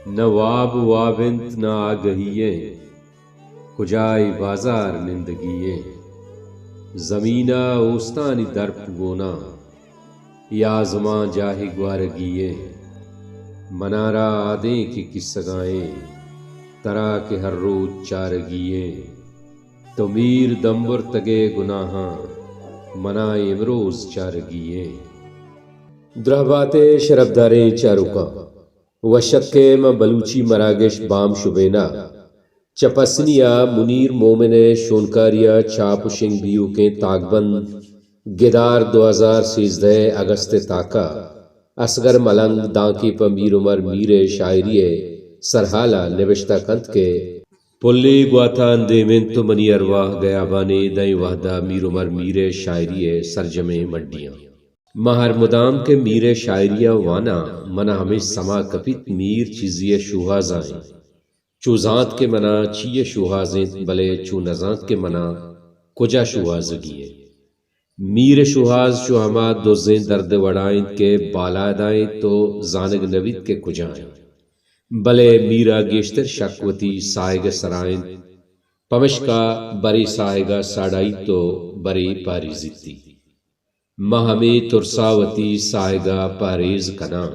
نہ واب واب انت نہ آگہی ایں، کجا اے بازار نندگی ایں۔ زمین ءَ اوستانی درپ گوناں، اے آزمان جاہے گوارگی ایں۔ منارا آدینک ءِ کسگاں ایں، ترا کہ ہر روچ چارگی ایں۔ تو میر دمبرتگ ئے گناہاں، منا امروز چارگی ایں۔ دراہ بات ئے شرپداریں چاروکاں، وش اتک ئے ماں بلوچی مراگش بام شبین ءَ۔ چہ پسنی ءَ منیر مومن ءِ شونکاری ءَ چاپ ءُ شنگ بیوکیں تاکبند گدار، دو ہزار سیزدہ ءِ اگست ءِ تاک ءَ اصغر ملنگ دانکے پہ میر عمر میر ءِ شاعری ءِ سرحال ءَ نبشتہ کنت کہ پلے گواتان دیم انت ءُ منی ارواہ گیابانے۔ داں اے وہد ءَ میر عمر میر ءِ شاعری ءِ سرجمیں مڈیاں۔ من ہر مدام کہ میر ءِ شاعری ءَ واناں، من ءَ ہمے سما کپیت میر چیزے ءِ شوہازا انت۔ چو زانت کہ من ءَ چی ءِ شوہاز انت، بلے چو نہ زانت کہ من ءَ کجا شوہازگی انت۔ میر ءِ شوہاز چو ہما دزیں درد ءِ وڑا انت کہ بالاد ءَ انت ءُ زانگ نہ بیت کہ کجا انت۔ بلے میر ءَ گیشتر شک وتی ساہگ ءِ سرا انت، پمشکا برے ساہگ ءَ ساڑاییت ءُ برے پہریزیتی۔ من ہمے ترس ءَ وتی ساہگ ءَ پہریز کناں۔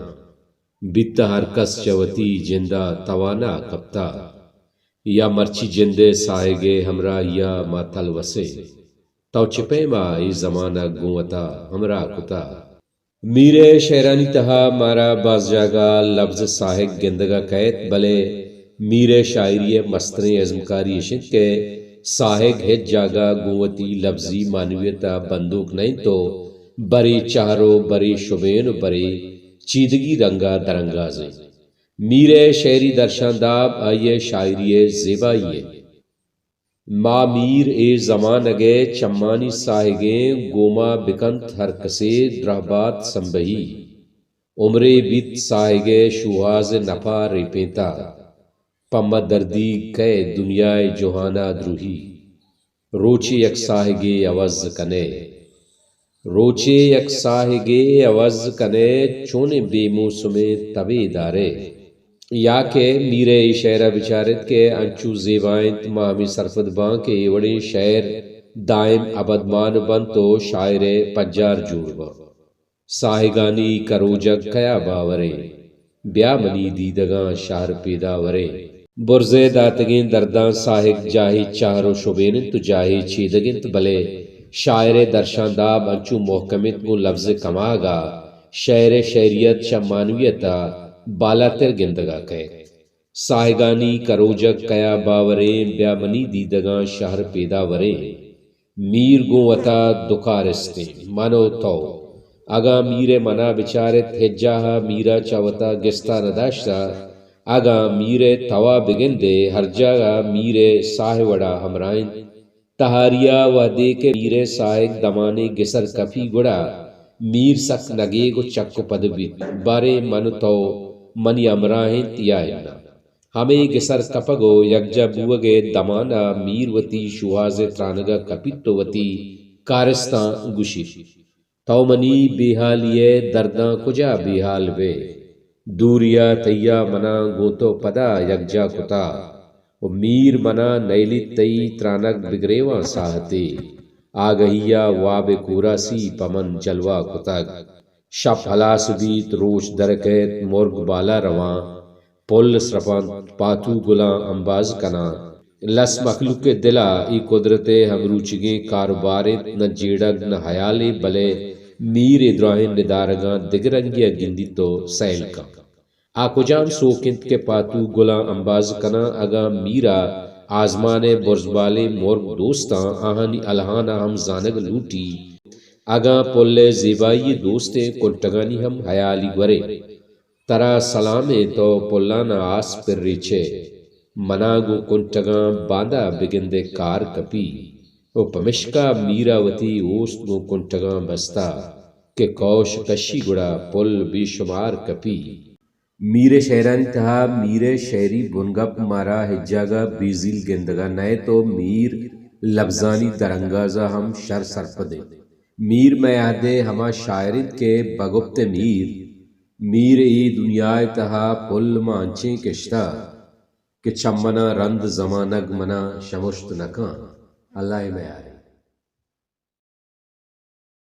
بیت ہر کس چہ وتی جند ءَ توانا کپتہ، یا مرچی جند ءِ ساہگ ءِ ہمراہی ءَ ما تلوس ایں۔ تو چہ پیم ءَ اے زمانگ گوں وتا ہمراہ کتہ؟ میر ءِ شعرانی تہا مارا باز جاگہ ءَ لبز ساہگ گندگ ءَ کئیت، بلے میر ءِ شاعری ءِ مستریں ازمکاری اش انت کہ ساہگ ہچ جاگہ گوں وتی لبزی معنویت ءَ بندوک نہ انت ءُ برے چہر ءُ برے شبین ءُ برے چیدگی رنگ ءَ درانگاز انت۔ میر ءِ شعری درشان داب آئی ءِ شاعری ءِ زیبائی انت۔ ما میر اے زمانگ ءِ چمانی ساہگیں گوما بکنت ہر کسے درہبات سمبہی۔ عمرے بیت ساہگ ءِ شوہاز ءِ نپا ریپینتہ، پہ ما دردیگ کئے دنیا ءِ جہان ءَ دروہی۔ روچے یک ساہگے عوض کنئے۔ روچے یک ساہگے عوض کنئے، چونیں بے موسمیں تبے دارئے۔ یا کہ میر ءِ اے شعر ءَ بچار ات کہ انچو زیبا انت، ما ہمے سرپد باں کہ اے وڑیں شعر دائم ابدمان بنت ءُ شاعر ءِ پجار جوڑ باں۔ ساہگانی کروجگ کیا باوریں، بیا منی دیدگاں شہر پیداوریں۔ برز ءِ داتگیں درداں ساہگ جاہے چہر ءُ شبین انت ءُ جاہے چیدگ انت، بلے شاعر ءِ درشان داب انچو مہکم انت گوں لبز ءِ کماگ ءَ شعر ءِ شعریت چہ معنویت ءَ بالاتر گندگ ءَ کئیت۔ ساہگانی کروجگ کیا باوریں، بیا منی دیدگاں شہر پیداوریں۔ میر گوں وتا دو کارستیں، من ءُ تو۔ اگاں میر ءِ منا بچار ات، ہچ جاہ ءَ میر ءَ چہ وتا گستا نہ داشتہ۔ اگاں میر ءِ توا بگندئے، ہر جاگہ میر ءِ ساہ ءِ وڑا ہمراہ انت۔ تہاری ءَ وہدے کہ میر ءِ ساہگ دمانے گسر کپی، گڑا میر سک نگیگ ءُ چک ءُ پد بیت، باریں من ءُ تو منی ہمراہ انت یا اناں۔ ہمے گسر کپگ ءُ یکجاہ بوگ ءِ دمان ءَ میر وتی شوہاز ءِ ترانگ ءَ کپیت ءُ وتی کارستاں گوشیت۔ تو منی بے ہالی ءِ درداں کجا بے ہال بئے؟ دوری ءَ تئی ءَ منا گوں تو پدا یکجاہ کتہ ءُ میر منا نئیلیت تئی ترانگ بگریواں ساہتے۔ آگہی ءَ واب ءِ کوراسی پہ من جلوہ کتگ۔ شپ ہلاس بیت، روچ در کئیت، مرگ بالا رواں۔ پل سرپنت، پاتو گلاں امباز کناں۔ لس مخلوق ءِ دل ءَ اے قدرت ءِ ہمروچیگیں کاروبار انت، نہ جیڑگ نہ ہیالے، بلے میر اے دراہیں ندارگاں دگہ رنگے ءَ گندیت ءُ سیل کنت۔ آ کجام سوک انت کہ پاتو گلاں امباز کناں؟ اگاں میر ءَ آزمان ءِ برزبالیں مرگ دوستاں، آہانی الہان ءَ ہم زانگ لوٹی۔ اگاں پل ءِ زیبائی دوستیں، کنٹگانی ہم ہیالی گورے۔ ترا سلامیں، تو پلان ءَ آس پر ریچئے۔ منا گوں کنٹگاں باندا بگندئے کار کپی۔ ءُ پمشکا میر ءَ وتی اوست گوں کنٹگاں بستہ کہ کوش کشی گڑا پل بے شمار کپی۔ میر ءِ شعرانی تہا میر ءِ شعری بنگپ مارا ہچ جاگہ بے زیل گندگ ءَ نئیت ءُ میر لبزانی درانگاز ءَ ہم شر سرپد انت۔ میر مئے عہد ءِ ہما شاعر انت کہ بگپت ءِ میر میر اے دنیا ءِ تہا پل ماں انچیں کشتہ کہ چمناں رند زمانگ منا شمشت نہ کن۔ اللہ ءِ میار۔